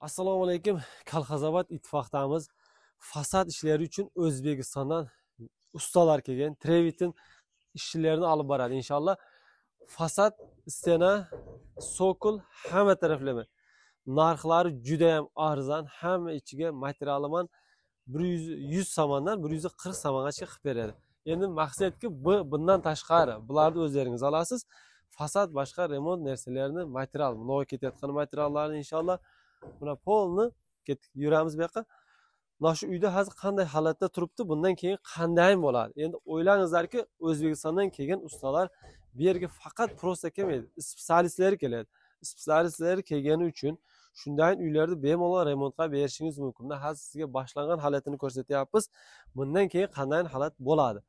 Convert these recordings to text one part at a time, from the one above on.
Assalomu alaykum. Kolxozobod ittifoqdamiz. Fasad ishlari uchun O'zbekistondan ustalar kelgan. Trevitin ishchilarini olib boradi inshaalloh. Fasad, stena, sokol hamma taraflama. Narxlari juda ham arzon, hamma ichiga materialiman 100 somondan 140 somongacha qilib beradi. Endi maqsadki bundan tashqari bularni o'zlaringiz olasiz. Fasad boshqa remont narsalarini, material, bunga ketayotgan materiallarni inshaalloh buna polni ketdik yuramiz bu yoqqa. Mana shu uyda hozir qanday holatda turibdi, bundan keyin qanday bo'ladi? Endi o'ylangizlarki, O'zbekistondan kelgan ustalar bu yerga faqat prosta kelmaydi, spetsialistlar keladi. Spetsialistlar kelgani uchun shunday uylarni bemalol remontga berishingiz mumkin. Mana hozir sizga boshlangan holatini ko'rsatyapmiz. Bundan keyin qanday holat bo'ladi?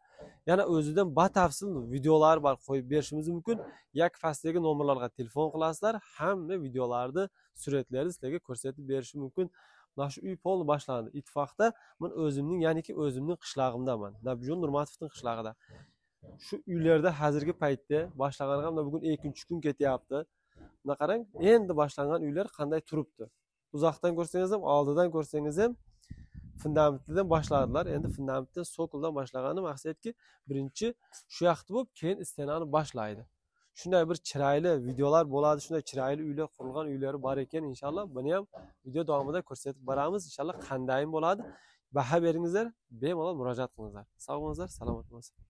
Yana o'zidan batafsil videolar bor, qo'yib berishimiz mumkin. Yak pastdagi nomerlarga telefon qilasizlar, hamma videolarni, suratlarni sizlarga ko'rsatib berishi mumkin. Mana shu uy pol boshlandi. Ittifoqda men o'zimning, ya'niki o'zimning qishlog'imdaman. Nabijon Nurmatovning qishlog'ida. Shu uylarda hozirgi paytda boshlangan, mana bugun 2-kun ketyapti. Mana qarang, endi boshlangan uylar qanday turibdi. Uzoqdan ko'rsangiz ham, oldidan ko'rsangiz ham fundamentdan boshladilar. Endi fundamentdan, sokoldan boshlagani maqsadki, birinchi shu yoqda bo'lib, keyin istenani boshlaydi. Shunday bir chiroyli videolar bo'ladi, shunday chiroyli uylar, qurilgan uylari bor ekan inshaalloh. Buni ham video davomida ko'rsatib boramiz. Inshaalloh qanday bo'ladi. Baho beringizlar, bemalol murojaat qilingizlar. Sog' bo'lingizlar, salomat bo'lingizlar.